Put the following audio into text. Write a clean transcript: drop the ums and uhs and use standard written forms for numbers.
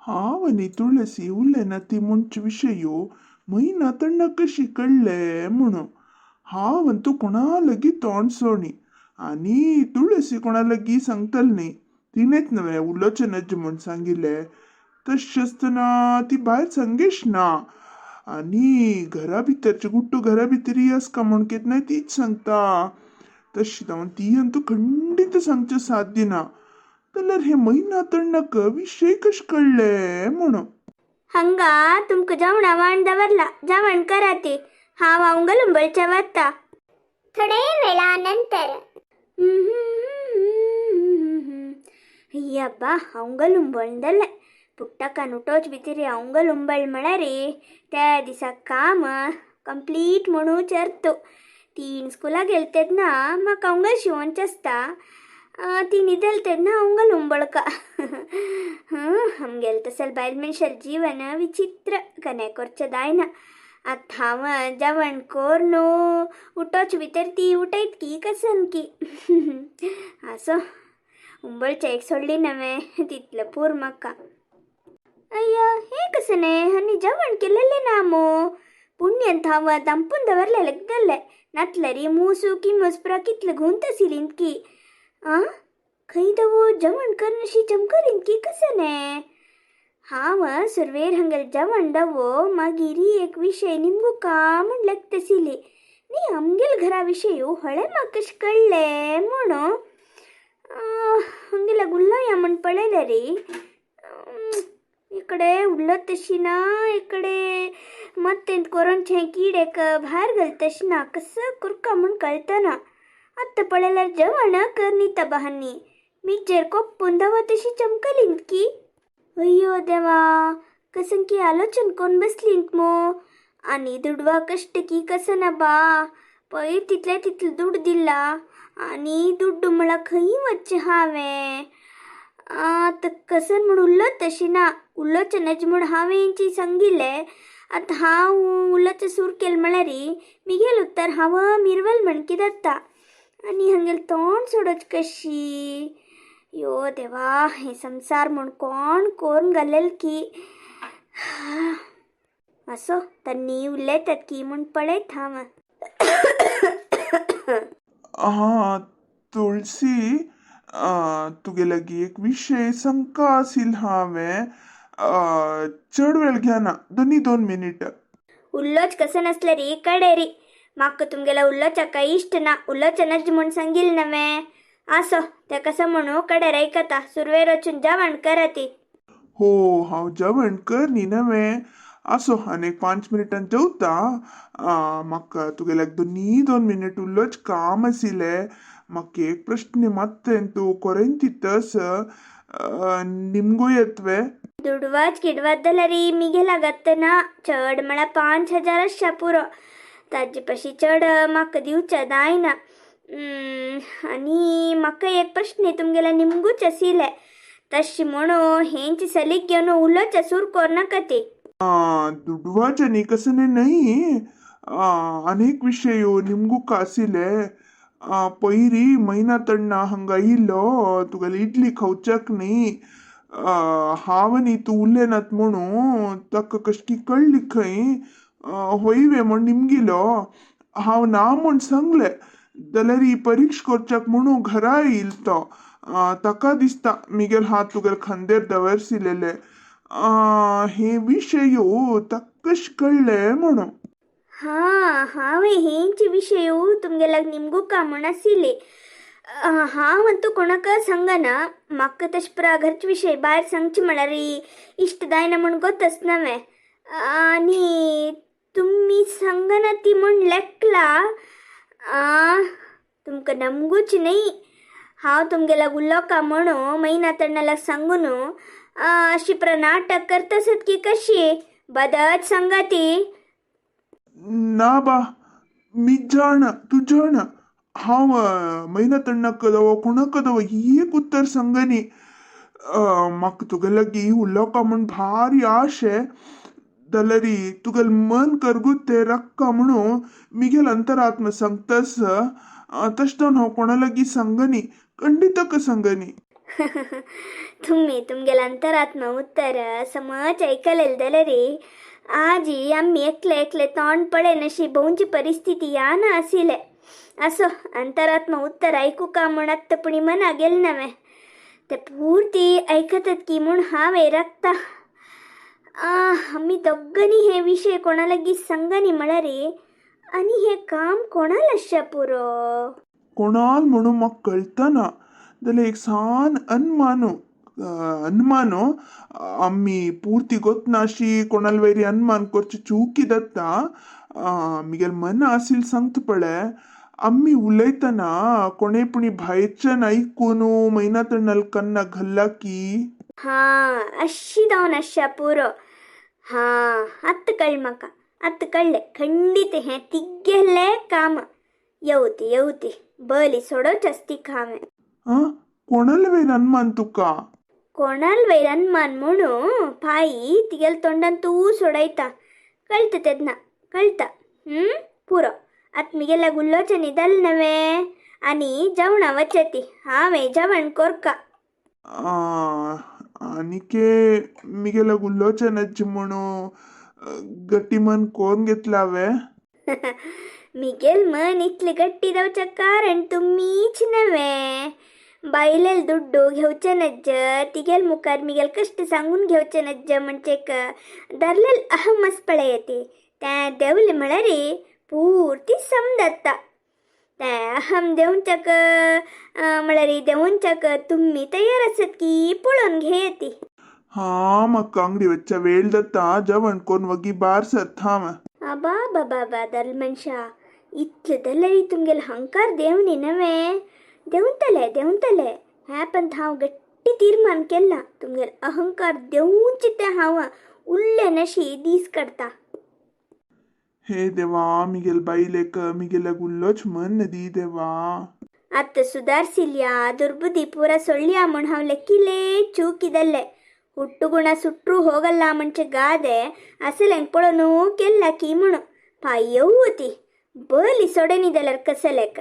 हांव आनी तुळसी उलयना ती म्हणचे विशयो म्हयना तण्णा कशी कळ्ळे म्हणून. हांव अंतू कोणा लागीं तोंड सोणी आनी तुळसी कोणा लागीं सांगतल न्ही. तिणेच नव्हे उलोवचें नज म्हूण सांगिल्लें. तशें आसतना ती भायर सांगेश ना आनी घरा भितरचे गुट्टू घरा भितरय आसका म्हूण केन्नाय तीच सांगता. तशी जावन ती अंतू खंडीत सांगचें साथ दिना. जाल्यार हे म्हयना तण्णक विशय कशें कळ्ळे म्हणून. हंगा तुमकां जेवणा वाण दवरला, जेवण करा ती. हांव हांगा उंबळच्या वता. थोडे वेळानंतर. अय्यब्बा, हांगल उंबळदले पुट्टकान उठोच भितर हांगल उंबळ म्हळ्यार त्या दिसा काम कंप्लीट म्हणू चरतो. तीन स्कुलाक गेल तेन्ना म्हाका हांगल शिवोनचें आसता. ती न्हिदल तेन्ना हांगल उंबळका. आमगेलें तसलें बायल मनशालें जीवन विचित्र, कने करचें जायना. आतां हांव जेवण करून उठोच भितर ती उठयत की कसन की. आसो, उंबळचें एक सोडली नवें तितलें पूर म्हाका. अय्या, हें कसं न्ही? आनी जेवण केलेलें ना मो. पुण्यंत हांव दांपून दवरलें लगदलें. नातल्यारी मूसू किमस पुरा कितलें घुंत आशिल्लीं की. आं, खंय दवो जेवण करून अशी चमकलीं की कसं न्ही? हांव सुरवेर हांगेलें जेवण दवो, मागीर एक विशय निमगू का म्हूण लेगताशिल्ली. न्ही, आमगेले घरा विशय होळे म्हाका कशें कळ्ळें म्हणून. हांगेल्या गुल्लया म्हूण पळयलें रे. इकडे उरलत तशी ना, इकडे मत्तेंत कोरोनचें किडेक भायर घालत तशें ना. कसं कुरका म्हूण कळतना. आतां पळयल्यार जेवण कर न्हिता बहानी मिजेर कोप्पून दवो तशी चमकलींत की. अय्यो देवा, कसं की आलोचन कोण बसलींत मो. आनी दुडवा कश्ट की कसं ना बा. पयर तितले तितले दुड दिला आनी दुड्डू म्हळ्यार खंय वचचें हांवें? आतां कसन म्हूण उल्लोच तशी ना. उलोवचें नज म्हूण हांवें सांगिल्लें. आतां हांव उलोवचें सूर केलें म्हळ्यार मिगेल उत्तर हांव मिरवल म्हण कितें जाता आनी हांगेलें तोंड सोडोवचें कशी? यो देवा, हे संवसार म्हूण कोण कोरून घालेल की. असो, तन्नी उलयतात की म्हूण पळयत हांव. हां तुळसी, तुगे लागीं एक विशय सांगका आशिल्लो हांवें. चड वेळ घेना, दोनी दोन मिनीट. उल्लोच कसं नसलं रे कडे रे. म्हाका तुमगेला उल्लोच्या काय इश्ट ना. उल्लोचें नज म्हूण सांगिल्लें नवें. आसो, तें कसं म्हणू कडेर आयकता. सुरवेर वचून जेवण करा ती. हो, हांव जेवण कर न्ही नवें. आसो, आनी एक 5 मिनटान जेवता. म्हाका तुगे लागीं दोनी दोन मिनीट उलोवचें काम आशिल्लें. म्हाका एक प्रश्न मात्तें तूं कोरेन तितस निमगो येतवे. दुडवाच किडवात जाल्यार मिगेला ना. चड म्हळ्यार 5000 आसच्या पुरो. ताजे पशी चड म्हाका दिवचें जायना. आनी म्हाका एक प्रश्न तुमगेल्या निमगूच आशिल्लें. तशें म्हणून हेंच सलीक घेवन उलोवचें सूर कोरनाका ती. दुडवाचें न्ही कसं न्ही, अनेक विशय निमगूक आशिल्ले. पयरी म्हयना तण्णा हांगा येयल्लो तुगेली इडली खावच्याक न्ही. हांव आनी तूं उलयनात म्हणून ताका कशकी कळ्ळी खंय. होय वे म्हूण निमगिलो. हांव ना म्हूण सांगलें जाल्यार ही परीक्षा करच्याक म्हणून घरा येयल तो. ताका दिसता मिगेल हात तुगेले खांदेर दवरसिलेले. हे विशय ताका कशें कळ्ळे म्हणून. हां, हांवें हेंच विशय तुमगेल्याक निमगूका म्हूण आशिल्ली. हांव अंतू कोणाक सांगना. म्हाका तशें पुरा घरचे विशय भायर सांगचे म्हळ्यार इश्ट जायना म्हूण गोतच नवें. आनी तुमी सांगना ती म्हूण लेखला. तुमकां नमगूच न्ही. हांव तुमगेल्या उलोवका म्हणून म्हयना तण्णाक सांगून अशी प्र नाटक करतासत की कशी? बदत सांगा ती. ना बा, मी जाण तूं जाण, हांव म्हयना तण्णाक दवो कोणाक दवो एक उत्तर सांगनी. म्हाका तुगे लागीं उलोवका म्हूण भारी आशे जाल्यार तुगेलें मन करगूत तें राखका म्हणून मिगेल अंतरात्मा सांगतास. तशें जावन हांव कोणा लागीं सांगनी, खंडीत सांगनी. तुम्ही तुमगेल अंतरात्मा उत्तर समज ऐकलेल जाल्यार आजी आमी एकले एकले तोंड पळयन अशी भोवची परिस्थिती या ना आशिल्ले. असो अंतरात्मा उत्तर ऐकूका म्हूण आत्तां पुणी मना गेल नवें ते पुर्ती ऐकतात की म्हूण हांवें राखता. आमी दोग्गांनी हे विशय कोणा लागीं सांगनी म्हळ्यार आनी हें काम कोणाल आसच्या पुरो. कोणाल म्हणून म्हाका कळतना जाल्यार एक सान अनमानो अनमानो आमी पुर्ती गोतना अशी कोणाल वैरी अनमान करची चुकी जाता. मिगेल मन आसिल सांगता पळय, आमी उलयतना कोणे पुणी भायच्यान आयकून मैना तण्णाल कन्ना घाल्ला की. हा, अशी जावन आसच्या पुरो. हा, आत्तां कळ्ळें म्हाका, आत्तां कळ्ळें. खंडीत हें तिगेलें काम. येवती येवती बली सोडोवचें तिका हांवें. आ, कोणाल वयर अनमान तुका? कोणाल वयर अनमान म्हणू पाई तिगेल तोंडान तूं सोडयता. कळटा तेन्ना कळटा. पुरो आतां मिगेल्या गुल्लोचें न्हिदल नवें आनी जेवणा वचती हांवें जेवण कोरका. आनीके मिगेल्या गुल्लोचें नज्ज म्हणू गट्टी मन कोन्न घेतला हांवें. मिगेल मन इतलें गट्टी जावचें कारण तुमीच नवें. बायलेल दुड्डू घेवचें नज्ज, तिगेल मुखार मिगेल कश्ट सांगून घेवचें नज्ज म्हणचेक धरलेल अहमस पळयती तें देवलें म्हळ्यार पुर्ती समजता. तें अहम देवच्याक म्हळ्यार देवच्याक तुमी तयार आसात की पळोवन घेयती. हा, म्हाका अंगडी वचच्या वेळ जाता. जेवण कोन्न वगी बार सरता हांव. आबा बाबा बा दल मनशा, इतलें जाल्यार तुमगेलो हंकार देंवनी नवें. देंवतले देंवतले हें पण हांव गट्टी तीर्मान केलां. तुमगेलो अहंकार देंवचे तें हांव उरलें नशी दीस काडटा. हे देवा, मिगेल बायलेक मिगेल्या गुल्लोच मन दी देवा. आतां सुदारसिल्या ದುರ್ಬುದ್ಧಿ ಪೂರ ಸೊಳ್ಳ್ಯಾ म्हूण हांव लेखिले चूक जाल्लें. ಹುಟ್ಟುಗುಣ ಸುಟ್ರು ಹೋಗಲ್ಲ म्हणचे ಗಾದೆ ಅಸಲೆಂಗ್ पळोवन केल्ला की म्हणू. पाय येवती बली सोडनी जाल्यार कसलेक.